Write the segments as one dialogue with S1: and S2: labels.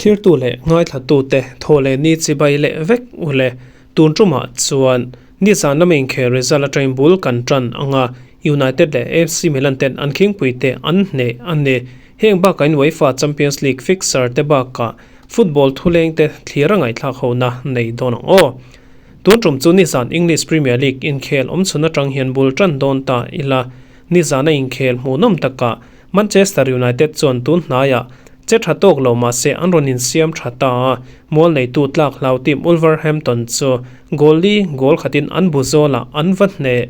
S1: Thlirtu leh ngaithlatute thaw leh ni chibai leh vek u le. Tun tumah chuan nizan lama inkhel result atangin bul kan tan ang a, United leh AC Milan ten an khingpuite an hneh a ni. Heng bakah in UEFA Champions League fixture te bakah football thulengte thlir a ngaihthlak hona nei dawn ang aw. Tun tum chu nizan English Premier League inkhel awmchhun atang hian bul tan dawn ta ila, nizana inkhel hmuhnawm takah Manchester United chuan tun hnaiah che tha tawk lo mah se an rawn insiam tha ta a, mual neitu tlak hlau team Wolverhampton chu goal li goal khatin an bu zawlah an va hneh.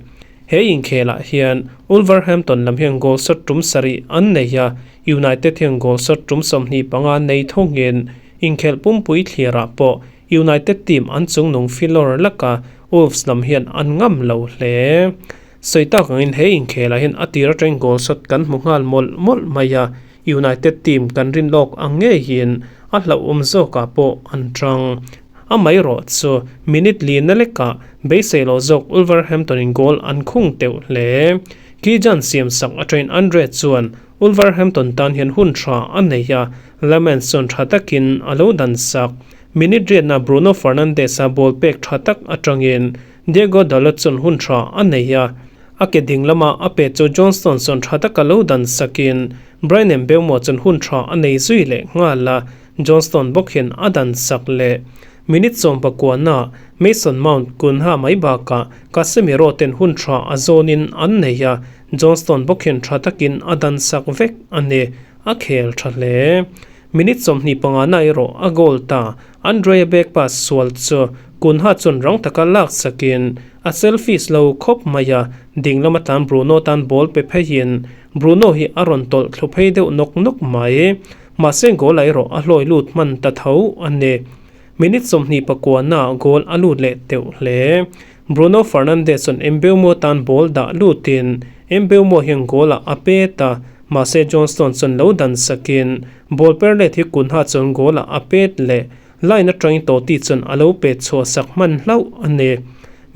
S1: He inkhelah hian Wolverhampton lam hian goal shot tum sarih an nei a, United hian goal shot tum 25 nei thawngin inkhelh pumpui thlirah pawh United team an chungnung filawr laka Wolves lam hian an ngam lo hle. Sawi tak angin he inkhelah hian a tir atangin goal shot kan hmu nghal mawlh mawlh mai a, United team kan rin lawk ang ngeiin a hlauhawm zawkah pawh an tang. Amaherawh chu minute lina lekah beisei lo zawk Wolverhampton in goal an khung teuh hle. Kijan siam sak atangin Andre chuan Wolverhampton tan hian hun tha a nei a, Lammens chuan tha takin a lo dan sak. Minute riatna Bruno Fernandes-a ball pek tha tak atangin Diego Dalot chuan hun tha a nei a, a ke ding lama a pe chu Johnston chuan tha taka lo dan sakin Bryan Mbeumo chuan hun tha a nei zui leh nghal a, Johnston bawk hian a dan sak leh. Minute 19-ah Mason Mount Cunha mai bakah Casemiro ten hun tha a zawnin an nei a, Johnston bawk hian tha takin a dan sak vek a ni, a khel tha hle. Minute 25 erawh a goal ta. Andrea back pass sual chu Cunha chuan rang taka lak sakin a selfish lo khawp mai a, ding lama tlan Bruno tan ball pe pheiin Bruno hi a rawn tawlh thlu phei deuh nawk nawk mai. Mahse goal ah erawh a hlawi lut hman ta tho a ni. Minute 29 goal a lut leh teuh hle. Bruno Fernandes chuan Mbeumo tan ball dah lutin Mbeumo hian goal ah a pet a, mahse Johnston chuan lo dan sakin ball per let hi Cunha chuan goal ah a pet leh. Line atangin Totti chuan a lo pet chhuah sak hman hlauh a ni.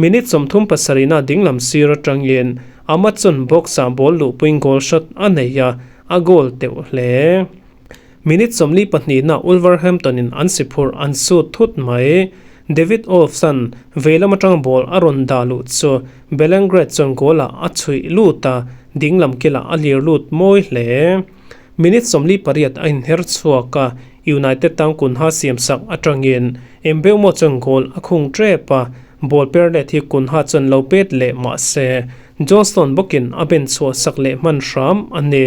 S1: Minute 37 dinglam sir atangin Amad chuan box ah ball luhpuiin goal shot a nei a, a goal teuh hle. Minute 42 Wolverhampton in an si phurh an sut thut mai. David Olfson veilam atang ball a rawn dah luh chu Belangret chuan goal ah a chhuih lut a, dinglam kilah a lir lut mawi hle. Minute 48 a inher chhuak a, United tan Cunha siam sak atangin Mbeumo chuan goal a khung tep a, ball per let hi Cunha chuan lo pet leh mah se Johnston bawkin a ben chhuah sak leh hman hram a ni.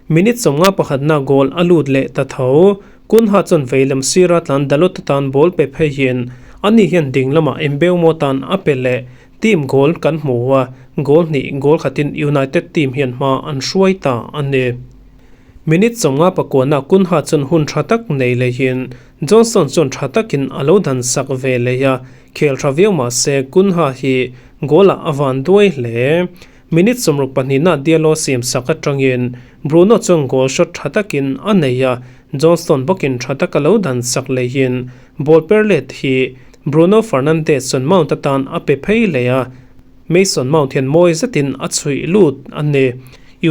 S1: Minute 51 goal a lut leh ta tho. Cunha chuan veilam sira tlan Dalot tan ball pe pheiin ani hian ding lamah Mbeumo tan a pe leh. Team goal kan hmu a, goal hnih goal khatin United team hian hma an hruai ta a ni. Minute 59 Cunha chuan hun tha tak nei lehin Johnson chuan tha takin a lo dan sak ve leh a, khel tha viau mah se Cunha hi goal ah a van duai hle. Minute 62 Diallo siam sak atangin Bruno chuan goal shot tha takin a nei a, Johnston bawkin tha tak a lo dan sak lehin ball per let hi Bruno Fernandes chuan Mount atan a pe phei leh a, Mason Mount hian mawi zetin a chhuih lut a ni.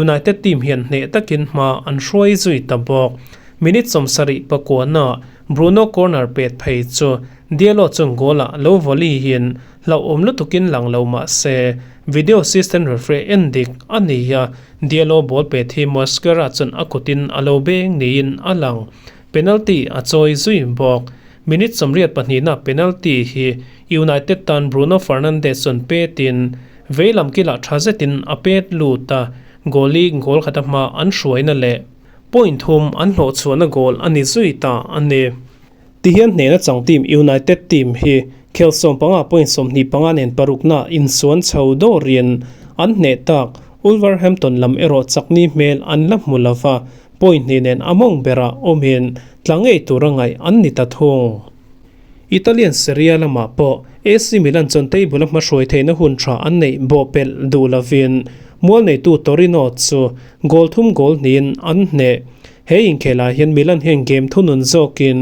S1: United team hian hneh takin hma an hruai zui ta bawk. Minute 79 Bruno corner pet phei chu Diallo chuan goal ah lo volley hin hlauhawm lutukin lang lo mah se video assistant referee en dik a ni a, Diallo ball pet hi Mosquera chuan a kutin a lo beng niin a lang. Penalty a chawi zui bawk. Minute 82 penalty hi United tan Bruno Fernandes chuan petin veilam kilah tha zetin a pet lut a, goalie goal khata hma an hruaina leh point thum an hlawh chhuahna goal a ni zui ta a ni. Tihian hnehna chang team United team hi khel 15 point 25 nen parukna insuan chho dawrin an hneh tak. Wolverhampton lam erawh chakni hmel an la hmu lova, point hnih nen a mawng berah awmin tla ngei tura ngaih an ni ta thung. Italian Serie A lamah pawh AC Milan chuan table a hmahruai theihna hun tha an neih bawhpelh duh lovin mual neitu Torino chu goal thum goal hnihin an hneh. He inkhelah hian Milan hian game thunun zawkin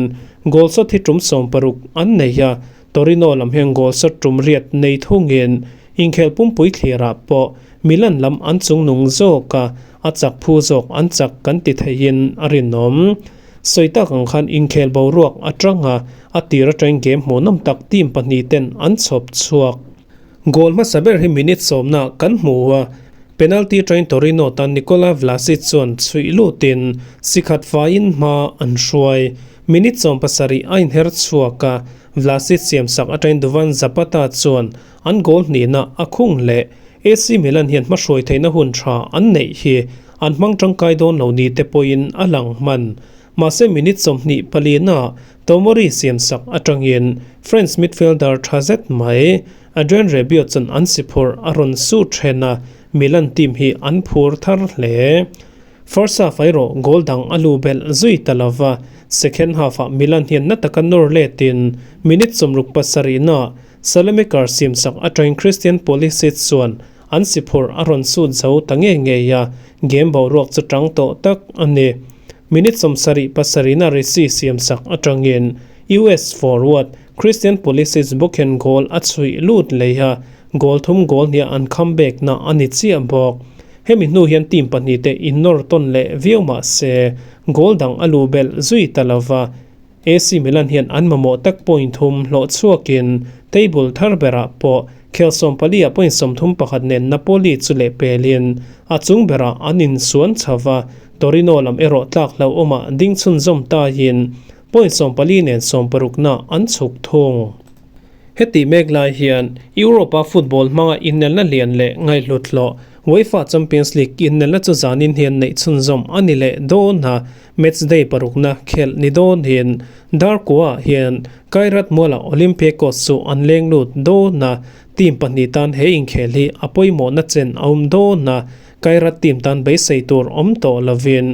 S1: goal shot hi tum 60 an nei a, Torino lam hian goal shot tum riat nei thungin Inkhel pumpui thlirah pawh Milan lam an chungnung zawk a, a chak phu zawk an chak kan ti theihin a rinawm. Sawi tak ang khan inkhel boruak atanga a tir atangin game hmuhnawm tak team pahnihten an chhawp chhuak. Goal hmasa ber hi minute sawmna kan hmu a, penalty atangin Torino tan Nikola Vlasic chuan chhuih lutin si khat faiin hma an hruai. Minute 70 a inher chhuak a, Vlasic siamsak atangin Duvan Zapata chuan An goal hnihna a khung leh AC Milan hian hmahruai theihna hun tha an neih hi an hmang tangkai dawn lo ni te pawhin a lang hman. Mahse minute 24 na Tomori siamsak atangin French midfielder tha zet mai Adrien Rabiot chuan an si phurh a rawn su then a, Milan team hi an phur thar hle. First half erawh goal dang a lu belh zui ta lova, second half ah Milan hian na taka nawr letin minute 67 na Salemekar siamsak atangin Christian Pulisic chuan an si phurh a rawn sut zo ta ngei ngei a, game boruak chu tang tawh tak a ni. Minute 77 na Risi siamsak atangin US forward Christian Pulisic bawkin goal a chhuih lut lei a, goal thum goal hniah an comeback na a ni chiah bawk. Hemi hnu hian team pahnih te innawr tawn leh viau mah se goal dang a lu belh zui ta lova, AC Milan hian an mamawh tak point thum hlawh chhuakin table thar berah pawh khel 14 ah point 31 nen Napoli chu leh pelin a chung berah an insuan chho va, Torino lam erawh tlak hlauhawmah ding chhunzawm taiin point 14 nen 60 na an chhuk thung. Heti mek lai hian Europe-a football hmanga inelna lian leh ngaihhlut hlawh UEFA Champions League inelna chu zanin hian neih chhunzawm a ni leh dawn a, Match day parukna khelh ni dawn hian Darkua hian Kairat Muala Olympiakos chu an leng lut dawn a, team pahnih tan he inkhel hi a pawimawhna chen a awm dawn a, Kairat team tan beisei tur awm tawh lovin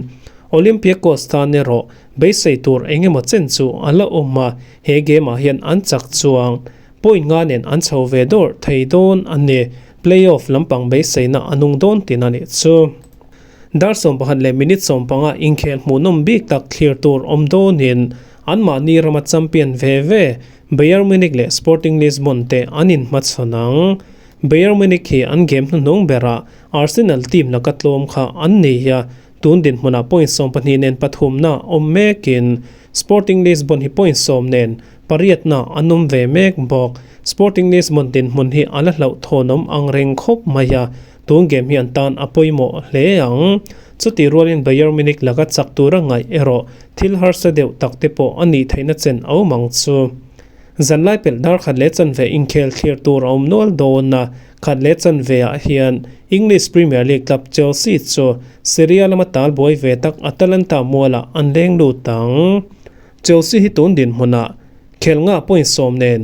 S1: Olympiakos tan erawh beisei tur eng emaw chen chu a la awm a, he game ah hian an chak chuang point nga nen an chho ve dawr thei dawn a ni, playoff lampang beiseina a nung dawn tin a nih chu. Dar 11 leh minute 15 inkhel hmuhnawm bik tak thlir tur awm dawnin anmahni rama champion ve ve Bayern Munich leh Sporting Lisbon te an inhmachhawn ang. Bayern Munich hi an game hnuhnung berah Arsenal team laka tlawm kha an ni a, tun dinhmunah point 12 nen pathumna awm mekin Sporting Lisbon hi point 10 nen pariatna an awm ve mek bawk. Sporting Lisbon dinhmun hi a la hlauhthawnawm ang reng khawp mai a, Tun game hi an tan a pawimawh hle ang. Chutih rualin Bayern Munich laka chak tura ngaih erawh thil harsa deuh tak te pawh a nih theihna chen a awm ang chu. Zanlai pelh dar khat leh chanve inkhel thlir tur a awm nual dawn a, khat leh chanve ah hian English Premier League club Chelsea chu Serie A lama tal buai ve tak Atalanta mualah an leng lut ang. Chelsea hi tun dinhmunah khel nga point 10 nen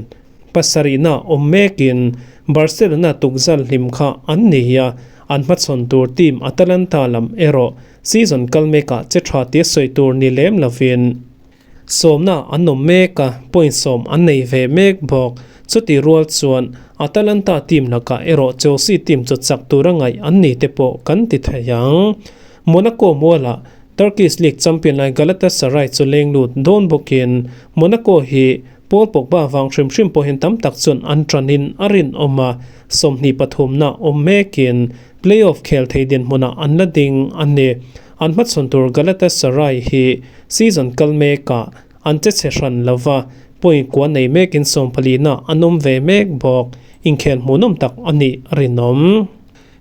S1: pasarihna awm mekin Barcelona tukzal hlim kha an ni a, an hmachhawn tur team Atalanta lam erawh season kal mekah che tha tia sawi tur ni lem lovin sawmna an awm mek a, point 10 an nei ve mek bawk. Chuti rual chuan Atalanta team lakah erawh Chelsea team chu chak tura ngaih an ni te pawh kan ti thei ang. Monaco mualah Turkish League champion lai Galatasaray chu leng lut dawn bawkin Monaco hi Paul Pogba vang hrim hrim pawhin tam tak chuan an tanin a rinawm a, 23 na awm mekin playoff khel thei dinhmunah an la ding a ni. An hmachhawn tur Galatasaray hi season kal mekah an che chhe hran lova, point kua nei mekin 14 na an awm ve mek bawk. Inkhel hmuhnawm tak a nih a rinawm.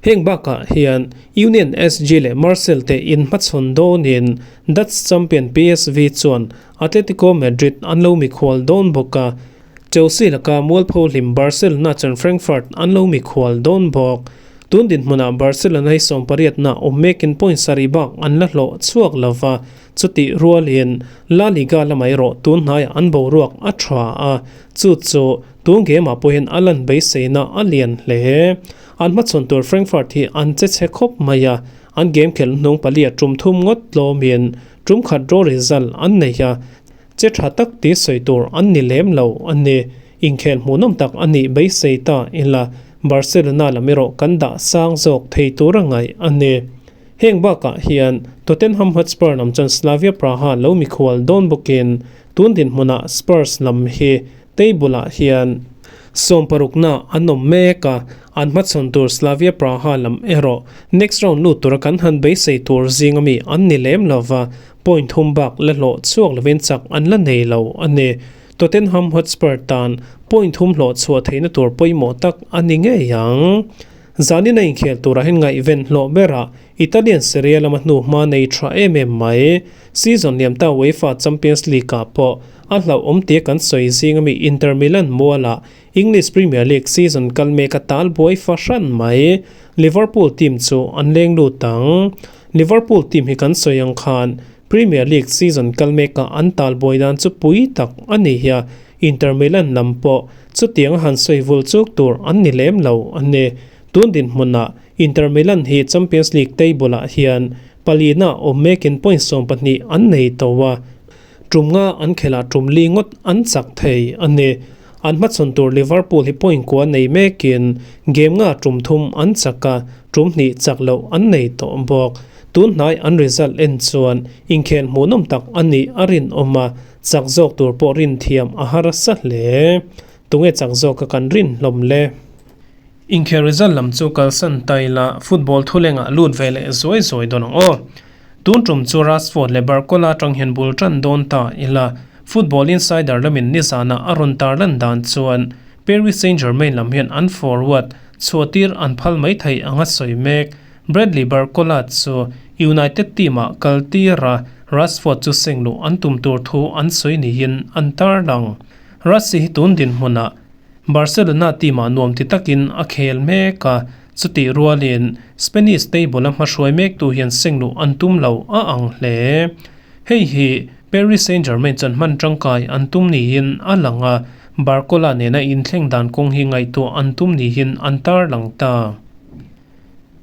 S1: Heng bakah hian Union SG leh Marseille te inhmachhawn dawnin Dutch champion PSV chuan Atletico Madrid an lo mikhual dawn bawk a, Chelsea laka mualpho hlim Barcelona chuan Frankfurt an lo mikhual dawn bawk. Tun dinhmunah Barcelona hi 18 na awm mekin point sarih bak an la hlawh chhuak lova, chutih rualin La Liga lamah erawh tun hnaiah an boruak a tha a, chu chu tun game ah pawhin a lan beiseina a lian hle. An hmachhawn tur Frankfurt hi an che chhe khawp mai a, an game khelh hnung palia tum thum ngawt tlawmin tum khat draw result an nei a, che tha tak ti sawi tur an ni lem lo a ni. Inkhel hmuhnawm tak a nih beisei ta ila Barcelona lam erawh kan dah sang zawk thei tur a ngaih a ni. Heng bakah hian Tottenham Hotspur lam chuan Slavia Praha lo mikhual dawn bawkin tun dinhmunah Spurs lam hi table ah hian. Sawmparukna an awm mek a, an hmachhawn tur Slavia Praha lam erawh next round lut tura kan han beisei tur zinga mi an ni lem lo va, point thum bak la hlawh chhuak lovin chak an la nei lo a ni. Tottenham Hotspur tan point thum hlawh chhuah theihna tur pawimawh tak a ni ngei ang. Zanin a inkhel turah hian ngaihven hlawh berah Italian Serie A lama hnuhma nei tha em em mai. Season liam ta UEFA Champions League-ah pawh a hlauhawm tia kan sawi zing ami Inter Milan mualah English Premier League season kal mek a tal buai fahran mai. Liverpool team chu an leng lut ang. Liverpool team hi kan sawi ang khan Premier League season kal mekah an tal buai dan chu pui tak a ni hi a, Inter Milan lam pawh chutiang a han sawi vul chuk tur an ni lem lo a ni. Tun dinhmunah Inter Milan hi Champions League table-ah hian palina awm mekin point 12 an nei tawh a, tum nga an khelh ah tum li ngawt an chak thei a ni. An hmachhawn tur Liverpool hi point kua nei mekin game nga tum thum an chak a, tum hnih chak loh an nei tawh bawk. Tun hnai an result en chuan inkhel hmuhnawm tak a nih a rinawm a, chak zawk tur pawh rin thiam a harsa hle. Tunge chak zawka kan rin hlawm le? Inkhel result lam chu kalsan ta ila football thulengah lut ve leh zuai zuai dawn ang aw. Tun tum chu Rashford leh Barcola atang hian bul tan dawn ta ila Football Insider lamin nizanah a rawn tarlan dan chuan Paris Saint-Germain lam hian an forward chhuahtir an phal mai thei anga sawi mek. Bradley Barcola chu United team-ah kal tir a, Rashford chu seng luh an tum tur thu an sawi niin an tarlang. Rassi hi tun dinhmunah Barcelona team-ah nuam ti takin a khel mek a, chutih rualin Spanish table-a hmahruai mektu hian seng luh an tum lo a ang hle. Hei hi Paris Saint-Germain chuan hman tangkai an tum niin a lang a, Barcola nena inthleng dan kawng hi ngaihtuah an tum niin an tarlang ta.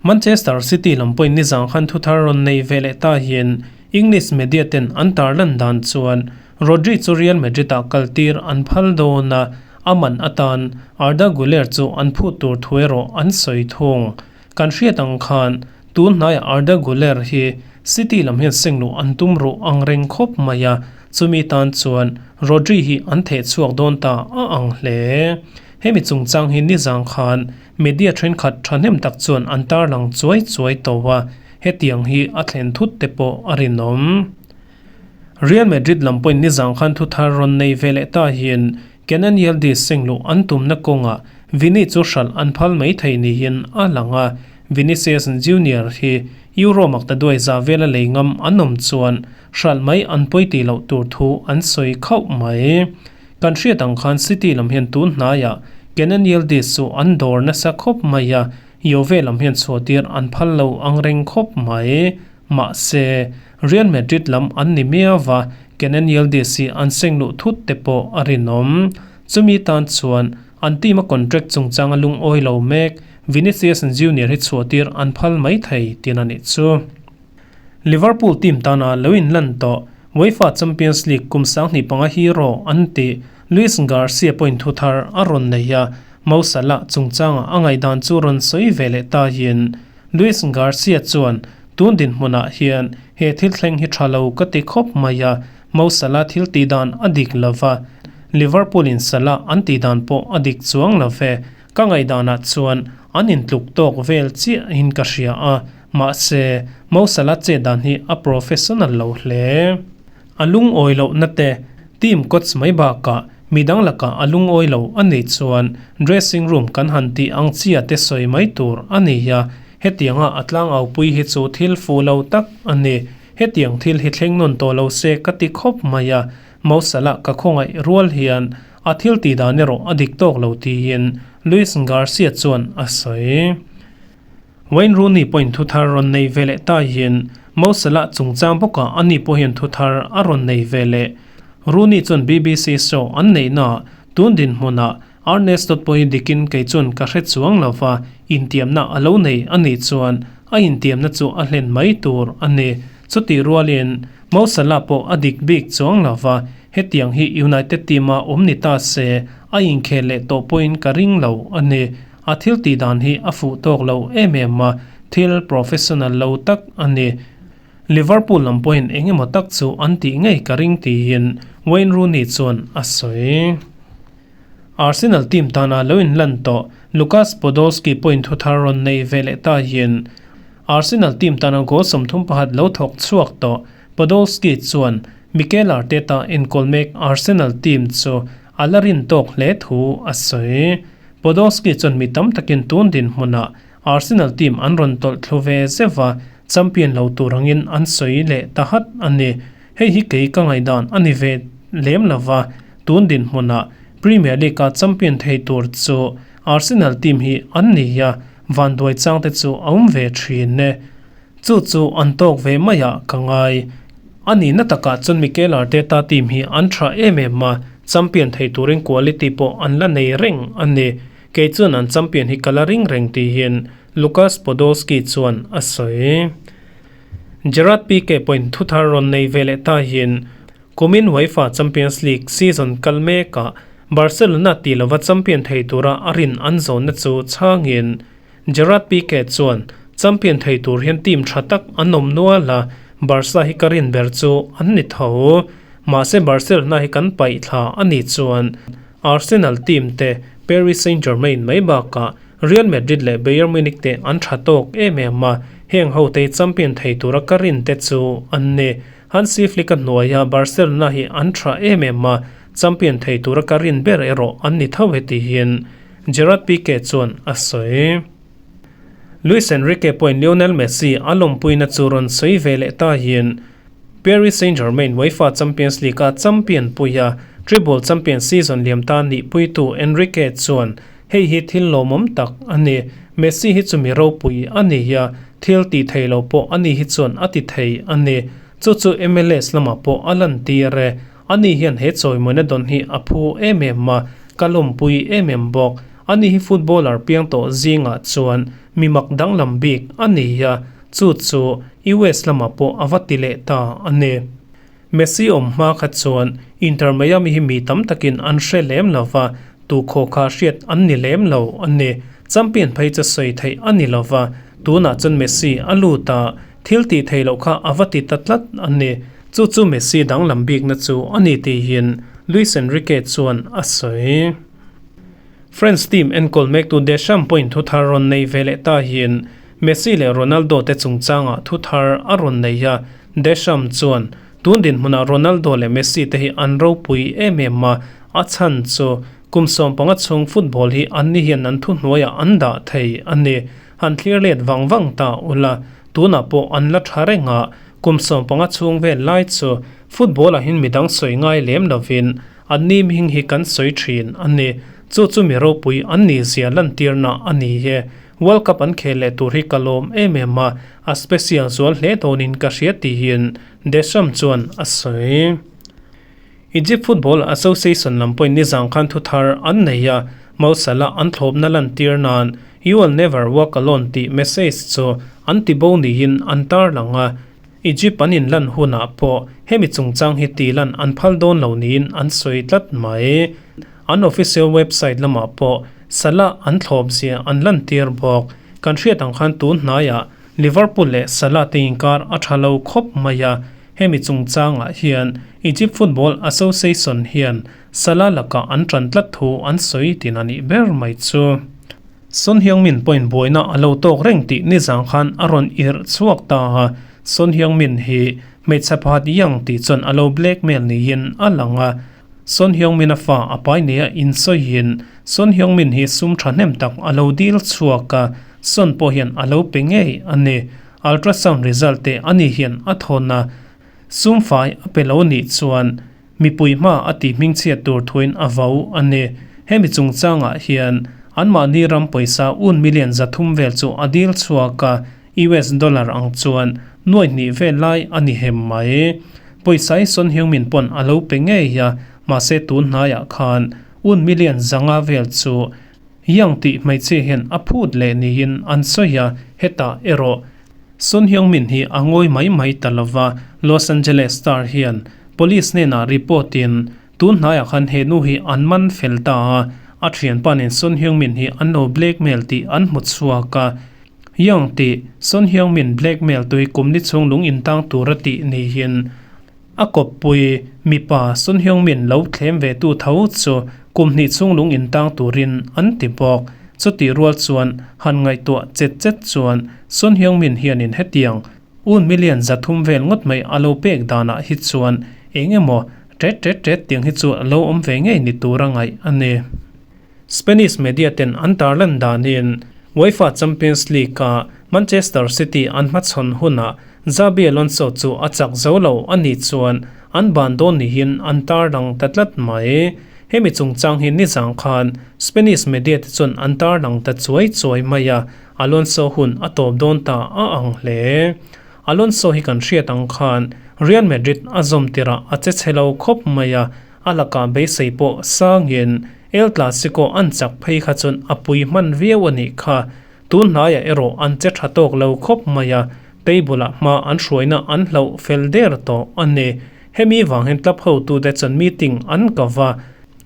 S1: Manchester City lam pawhin nizang khan thuthar rawn nei ve leh ta hian English media ten an tarlan dan chuan Rodri chu Real Madrid-ah kaltir an phal dawn a, a man atan Arda Guler chu an phut tur thu erawh an sawi thung. Kan hriat ang khan tun hnaiah Arda Guler hi City lam hian sengluh an tum ruh ang reng khawp mai a, chumi tan chuan Rodri hi an theh chhuak dawn ta a ang hle. Hemi chungchang hi nizang khan media thenkhat thahnem tak chuan an tarlang chuai chuai tawh a, hetiang hi a thlen thut te pawh a rinawm. Real Madrid lam pawhin nizang khan thu thar rawn nei ve leh ta hian Kenan Yildiz sengluh an tumna kawngah Vini chu hralh an phal mai thei niin a lang a, Vinicius Junior hi Euro makta duai za vela lei ngam an awm chuan hralh mai an pawi tih loh tur thu an sawi khauh mai. Kan hriat ang khan City lam hian tun hnaiah Kenan Yildiz chu an dawr nasa khawp mai a, Juve lam hian chhuahtir an phal lo ang reng khawp mai. Mahse, Real Madrid lam an ni miau va, Kenan Yildiz hi an seng luh thut te pawh a rinawm. Chumi tan chuan an team a contract chungchanga lungawi lo mek Vinicius Junior hi chhuahtir an phal mai thei tin a nih chu. Liverpool team tana lo inlan tawh UEFA Champions League kum 25 hero an tih Luis Garcia pawhin thu thar a rawn nei a, Mo Salah chungchanga a ngaihdan chu rawn sawi ve leh ta hian Luis Garcia chuan tun dinhmunah hian he thil thleng hi tha lo ka ti khawp mai a, Mo Salah thil tih dan a dik lo va, Liverpool in Salah an tih dan pawh a dik chuang lo ve. Ka ngaihdanah chuan an intluk tawk vel chiahin ka hria a, mahse Mo Salah chet dan hi a professional lo hle. A lungawi lohna te, team coach mai bakah midang lakah a lungawi lo a nih chuan dressing room kan han tih ang chia te sawi mai tur a ni a, hetianga a tlangaupui hi chu thil fuh lo tak a ni. Hetiang thil hi thleng nawn tawh lo se ka ti khawp mai a, Mo Salah ka khawngaih rual hian a thil tih dan erawh a dik tawk lo tiin Luis Garcia chuan a sawi. Wayne Rooney pawhin thu thar rawn nei ve leh ta hian Mo Salah chungchang bawkah ani pawh hian thu thar a rawn nei ve leh. Rooney chuan BBC show an neihnaah tun dinhmunah Arne Slot pawhin dikin kei chuan ka hre chuang lo va, intiamna a lo nei a nih chuan a intiamna chu a hlen mai tur a ni. Chutih rualin Mo Salah pawh a dik bik chuang lo va, hetiang hi United team-a awm ni ta se a inkhel leh tawh pawhin ka ring lo a ni. A thil tih dan hi a fuh tawk lo em em a, thil professional lo tak a ni. Liverpool lam pawhin eng emaw tak chu an tih ngei ka ring tiin Wayne Rooney chuan a sawi. Arsenal team tana lo inlan tawh Lukas Podolski pawhin thuthar rawn nei ve leh ta hian Arsenal team tana goal 31 lo thawk chhuak tawh Podolski chuan Mikel Arteta enkawl mek Arsenal team chu a la rin tawk hle thu a sawi. Podolski chuan mi tam takin tun dinhmunah Arsenal team an rawn tawlh thlu ve zeuh a, champion lo tur angin an sawi leh ta hat a ni. Hei hi kei ka ngaihdan a ni ve lem lo va, tun dinhmunah Premier League-a champion thei tur chu Arsenal team hi an ni a, vanduai changte chu a awm ve thin e. Chu chu an tawk ve maiah ka ngai. A nihna takah chuan Mikel Arteta team hi an tha em em a, champion thei turin quality pawh an la nei reng a ni. Kei chuan an champion hi ka la ring reng tihin Lukas Podolski chuan a sawi. Gerard Pique pawhin thuthar rawn nei ve leh ta hian kumin UEFA Champions League season kal mekah Barcelona tih lova champion thei tura a rin an zawnna chu chhangin Gerard Pique chuan champion thei tur hian team tha tak an awm nual a, Barca hi ka rin ber chu an ni tho. Mahse Barcelona hi kan paih thla a nih chuan Arsenal team te Paris Saint-Germain mai bakah Real Madrid leh Bayern Munich te an tha tawk em em a, heng ho te champion thei tura ka rin te chu an ni. Hansi Flick-a hnuaia Barcelona hi an tha em em a, champion thei tura ka rin ber erawh an ni tho heti hian Gerard Pique chuan a sawi. Luis Enrique pawhin Lionel Messi a lawmpuina chu rawn sawi ve leh ta hian Paris Saint-Germain UEFA Champions League-a champion puia Treble champion season liam ta nihpuitu Enrique chuan Hei hi thil lawmawm tak a ni. Messi hi chu mi ropui a ni a, thil tih thei lo pawh a ni hi chuan a ti thei a ni. Chu chu MLS lamah pawh a lantir e. Ani hian he chawimawina dawn hi a phu em em a, ka lawmpui em em bawk. Ani hi footballer piang tawh zingah chuan mi mak danglam bik a ni a, chu chu US lamah pawh a va ti leh ta a ni. Messi awm hma kha chuan Inter Miami hi mi tam takin an hre lem lo va, tu khaw kha hriat an ni lem lo a ni. Champion phei chu sawi theih a ni lo va, tunah chuan Messi a lut a, thil tih theih loh kha a va ti ta tlat a ni. Chu chu Messi danglam bikna chu a ni tihin Luis Enrique chuan a sawi. France team enkawl mektu Deschamps pawhin thuthar rawn nei ve leh ta hian Messi leh Ronaldo te chungchangah thuthar a rawn nei a, Deschamps chuan tun dinhmunah Ronaldo leh Messi te hi an ropui em em a, a chhan chu kum 15 chhung football hi anni hian an thuhnuaiah an dah thei a ni. Han thlir let vang vang ta ula, tunah pawh an la tha reng a, kum 15 chhung vel lai chu football ah hian midang sawi ngai lem lovin Anni hming hi kan sawi thin a ni. Chu chu mi ropui an nih zia lantirna a ni e. World Cup an khel leh tur hi ka lawm em em a, a special zual hle dawnin ka hria tihin Deschamps chuan a sawi. Egypt Football Association lam pawhin nizang khan thuthar an nei a, Mo Salah an thlawpna lantir nan You will never walk alone tih message chu an ti bo niin an tarlang a. Egypt an inlan hunah pawh hemi chungchang hi tihlan an phal dawn lo niin an sawi tlat mai. An official website lamah pawh Salah an thlawp zia an lantir bawk. Kan hriat ang khan tun hnaiah Liverpool leh Salah te inkar a tha lo khawp mai a, hemi chungchangah hian Egypt Football Association hian Salah lakah an tan tlat thu an sawi tin a nih ber mai chu. Son Heung-min pawhin buaina a lo tawk reng tih nizang khan a rawn irh chhuak ta a, Son Heung-min hi hmeichhe pakhat Yang tih chuan a lo blackmail niin a lang a, Son Heung-min a fa a pai nia insawiin Son Heung-min hi sum thahnem tak a lo dil chhuak a, Son pawh hian a lo pe ngei a ni. Ultrasound result te ani hian a thawn a, sum fai a pe lo nih chuan Mipui hma a tih hmingchhiat tur thuin a vo a ni. Hemi chungchangah hian anmahni ram pawisa un million 300 vel chu a dil chhuak a, US dollar ang chuan nuaihnih vel lai a ni hem mai. Pawisa hi Son Heung-min pawn a lo pe ngei a, mahse tun hnaiah khan un million 500 vel chu Yang tih hmeichhia hian a phut leh niin an sawi a, hetah erawh Son Heung-min hi a ngawi mai mai ta lova, Los Angeles Star hian Police hnenah report in tun hnaiah khan he nu hi an man fel ta a, a thianpa nen Son Heung-min hi an lo blackmail tih an hmu chhuak a. Yang tih Son Heung-min blackmail tui kum ni chhung lung intang tur a tih niin a kawppui mipa Son Heung-min lo thlem ve tu tho chu Kum hnih chhung lung intang turin an ti bawk. Chutih rual chuan han ngaihtuah chet chet chuan Son Heung-min hianin hetiang un million 300 vel ngawt mai a lo pek danah hi chuan eng emaw tet tet tet tiang hi chu a lo awm ve ngei ni tura ngaih a ni. Spanish media ten an tarlan danin UEFA Champions League-a Manchester City an hmachhawn hunah Xabi Alonso chu a chak zo lo a nih chuan an ban dawn niin an tarlang ta tlat mai. Hemi chungchang hi nizang khan Spanish media te chuan an tarlang ta chuai chuai mai a, Alonso hun a tawp dawn ta a ang hle. Alonso hi kan hriat ang khan Real Madrid a zawm tirah a che chhe lo khawp mai a, a lakah beisei pawh sangin El Clasico an chak phei kha chuan a pui hman viau a nih kha. Tun hnaiah erawh an che tha tawk lo khawp mai a, table ah hma an hruaina an hlauh fel der tawh a ni. Hemi vang hian club hotute chuan meeting an ko va,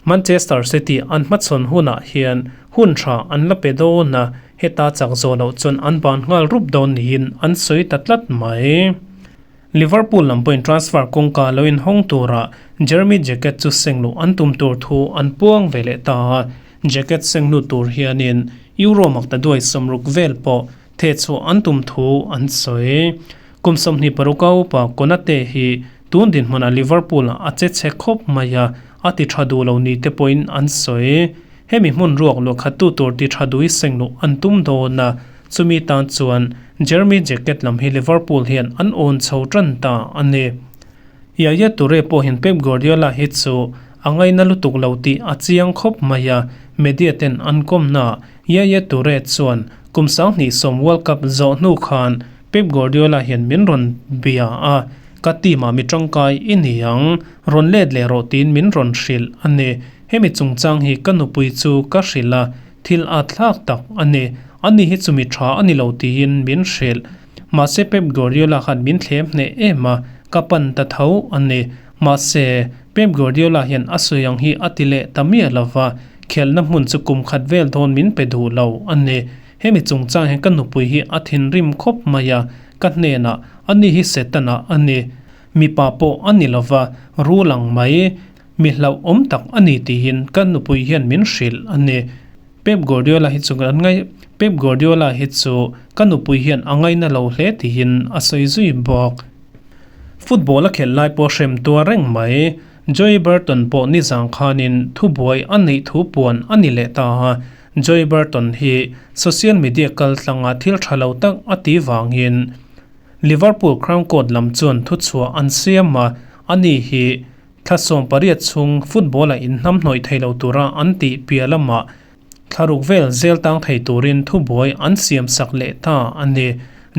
S1: Manchester City an hmachhawn hunah hian hun tha an la pe dawn a, heta chak zawh loh chuan an ban nghal rup dawn niin an sawi ta tlat mai. Liverpool lam pawhin transfer kawngka lo inhawng tura Jeremy Jacquet chu sengluh an tum tur thu an puang ve leh ta a, Jacquet senglut tur hianin Euro makta duai 60 vel pawh thehchhuah an tum thu an sawi. Kum 26 a upa Konate hi tun dinhmunah Liverpool ah a che chhe khawp mai a, a ti tha duh lo ni te pawhin an sawi. Hemi hmun ruak luahkhattu tur ti tha duhi sengluh an tum dawn a, chumi tan chuan Jeremy Jacquet lam hi Liverpool hian an awn chho tan ta a ni. Yaya Toure pawhin Pep Guardiola hi chu a ngaina lutuk lo tih a chiang khawp mai a, media ten an kawmna Yaya Toure chuan kum 2010 World Cup zawh hnu khan Pep Guardiola hian min rawn bia a, ka team ah mi tangkai i ni ang, rawn let leh rawh tiin min rawn hrilh a ni. Hemi chungchang hi ka nupui chu ka hrilh a, thil a thlak tak a ni. Ani hi chu mi tha a ni lo tiin min hrilh. Mahse Pep Guardiola khan min thlem hneh em a, ka pan ta tho a ni. Mahse, Pep Guardiola hian a sawi ang hi a ti leh ta miah lo va, khelhna hmun chu kum khat vel dawn min pe duh lo a ni. Hemi chungchang hian ka nupui hi a thinrim khawp mai a, ka hnenah ani hi Setana a ni. Mipa pawh a ni lo va, rul ang mai. Mi hlauhawm tak a ni tiin ka nupui hian min hrilh a ni. Pep Guardiola hi chu kan ngai Pep Guardiola hi chu ka nupui hian a ngaina lo hle tiin a sawi zui bawk. Football a khelh lai pawh hrem tuar reng mai. Joey Barton pawh nizang khanin thubuai a neih thu puan a ni leh ta a. Joey Barton hi social media kaltlanga thil tha lo tak a ti vangin Liverpool Crown Court lam chuan thuchhuah an siam a, ani hi Thla 18 chhung football a inhnamhnawih thei lo tura an tih piah lamah thlaruk vel zel tang thei turin thubuai an siam sak leh ta a ni.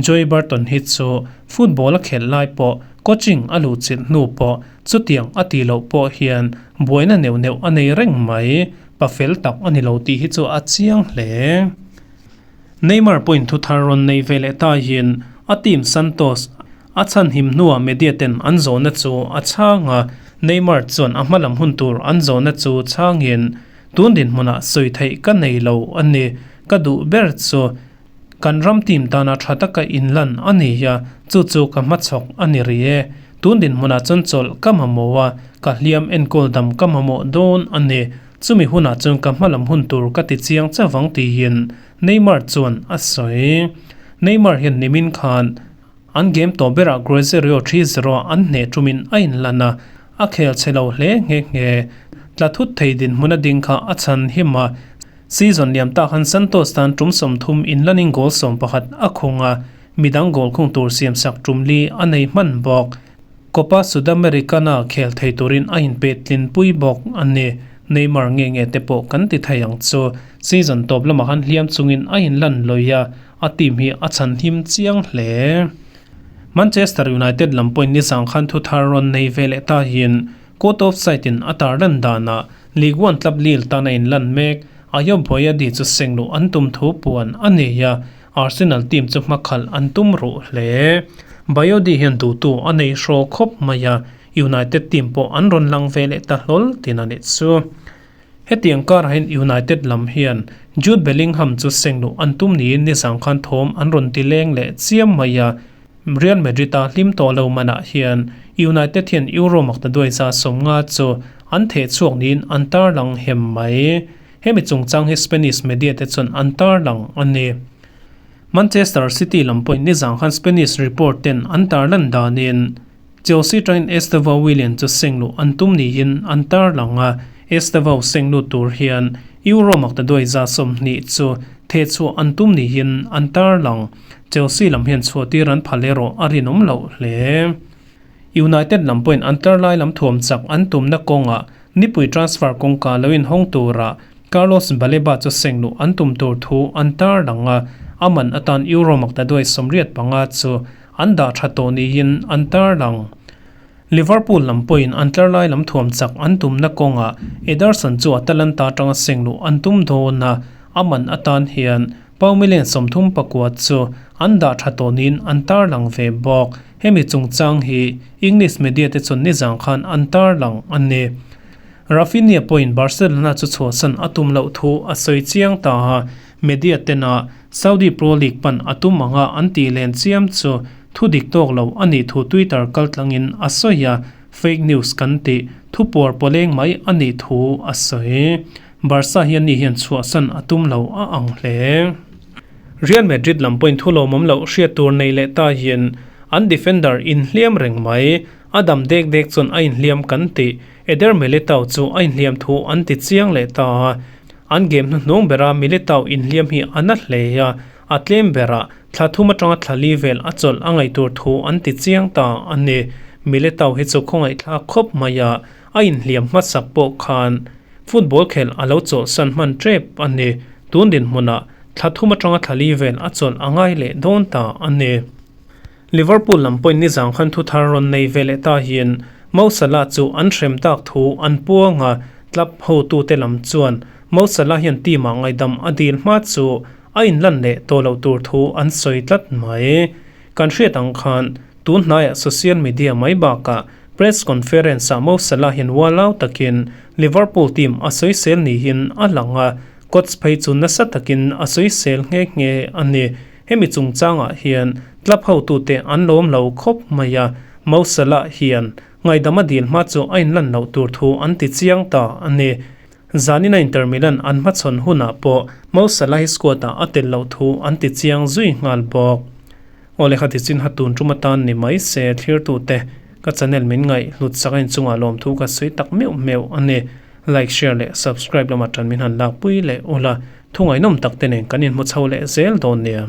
S1: Joey Barton hi chu football a khelh lai pawh coaching a luh chilh hnu pawh chutiang a tih loh pawh hian buaina neuh neuh a nei reng mai. Pa fel tak a ni lo tih hi chu a chiang hle. Neymar pawhin thu thar rawn nei ve leh ta hian a team Santos a chhanhim hnuah media ten an zawhna chu a chhang a, Neymar chuan a hmalam hun tur an zawhna chu chhangin, Tun dinhmunah sawi theih ka nei lo a ni, ka duh ber chu kan ram team tana tha taka inlan a ni a, chu chu ka hmachhawk a ni ri e. Tun dinhmunah chuan chawlh ka mamawh a, ka hliam enkawl dam ka mamawh dawn a ni. Chumi hunah chuan ka hmalam hun tur ka ti chiang chauh ang tiin Neymar chuan a sawi. Neymar hian nimin khan an game tawh berah Cruzeiro 3-0 an hneh tumin a inlan a, a khel chhe lo hle nghe nghe. Tla thut thei dinhmun a ding kha a chhan him a, season liam tak han Santos tan tum 30 inlanin goal 11 a khung a, midang goal khung tur siamsak tum li a nei hman bawk. Copa Sudamericana khel thei turin a inpet tlinpui bawk a ni. Neymar nge nge te pawh kan ti thei ang chu. Season tawp lamah khan hliam chungin a inlan lawih a, a team hi a chhanhim chiang hle. Manchester United lam pawhin nizang khan thu thar rawn nei ve leh ta hian court of side in a tarlan danah Ligue 1 club Lille tan a inlan mek. Ayob Boyadi chu sengluh an tum thu puan a nei a, Arsenal team chu hmakhalh an tum ruh hle. Bayodi hian duhtu a nei hraw khawp mai a, United team pawh an rawn lang ve leh ta hlawl tin a nih chu. Hetiang karah hian United lam hian Jude Bellingham chu sengluh an tum niin nizang khan thawm an rawn ti leng leh chiam mai a, Real Madrid a hlim tawh lo manah hian United hian Euro makta duai za 50 chu an thehchhuak niin an tarlang hem mai. Hemi chungchang hi Spanish media te chuan an tarlang a ni. Manchester City lam pawhin nizang khan Spanish report ten an tarlan danin Chelsea tangin Estevao Willian chu seng luh an tum niin an tarlang a, Estevao seng lut tur hian Euro maktaduai 120 chu thehchhuah an tum niin an tarlang. Chelsea lam hian chhuahtir an phal erawh a rinawm loh hle. United lam pawhin an tlar lai lam thuam chak an tumna kawngah nipui transfer kawngka lo inhawng tura Carlos Baleba chu seng luh an tum tur thu an tarlang a, a man atan Euro maktaduai 85 chu an dah tha tawh niin an tarlang. Liverpool lam pawhin an tlar lai lam thuam chak an tumna kawngah Ederson chu Atalanta atanga seng luh an tum dawn a, a man atan hian Pau million 39 chu an dah tha tawh niin an tarlang ve bawk. Hemi chungchang hi English media te chuan nizang khan an tarlang a ni. Raphinha pawhin Barcelona chu chhuahsan a tum loh thu a sawi chiang ta a, media tena Saudi Pro League pan a tum anga an tih len chiam chu thu dik tawk lo a nih thu Twitter kaltlangin a sawi a, fake news kan tih thu puar pawleng mai a nih thu a sawi. Barca hian ni hian chhuahsan a tum lo a ang hle. Real Madrid lam pawhin thu lawmawm loh hriat tur nei leh ta hian an defender inhliam reng mai. A dam dek dek chuan a inhliam kan tih. Eder Militao chu a inhliam thu an ti chiang leh ta a. An game hnuhnung bera Militao inhliam hi a na hle a, a tlem berah thla thum atanga thla li vel a chawlh a ngaih tur thu an ti chiang ta a ni. Militao hi chu khawngaih thlak khawp mai a, a inhliam hmasak pawh khan football khelh a lo chawlhsan hman tep a ni. Tun dinhmunah thla thum atanga thla li vel a chawlh a ngai leh dawn ta a ni. Liverpool lam pawhin nizang khan thu thar rawn nei ve leh ta hian Mo Salah chu an hrem tak thu an puang a, club hotute lam chuan Mo Salah hian team ah ngaihdam a dil hma chu a inlan leh tawh loh tur thu an sawi tlat mai. Kan hriat ang khan tun hnaiah social media mai bakah press conference ah Mo Salah hian ualau takin Liverpool team a sawisel niin a lang a, coach phei chu nasa takin a sawisel nghe nghe a ni. Hemi chungchangah hian club hotute an lawm lo khawp mai a, Mo Salah hian ngaihdam a dil hma chu a inlan loh tur thu an ti chiang ta a ni. Zanina Inter Milan an hmachhawn hunah pawh Mo Salah hi squad-ah a tel loh thu an ti chiang zui nghal bawk. Aw lehkha ti chin ha tun tum atan ni mai se thlirtute ka channel min ngaih hlut sak a inchungah lawmthu ka sawi tak meuh meuh a ni. Like, share leh subscribe lamah tan min han lakpui leh ula. Thungainawm tak te nen kan inhmu chho leh zel dawn nia.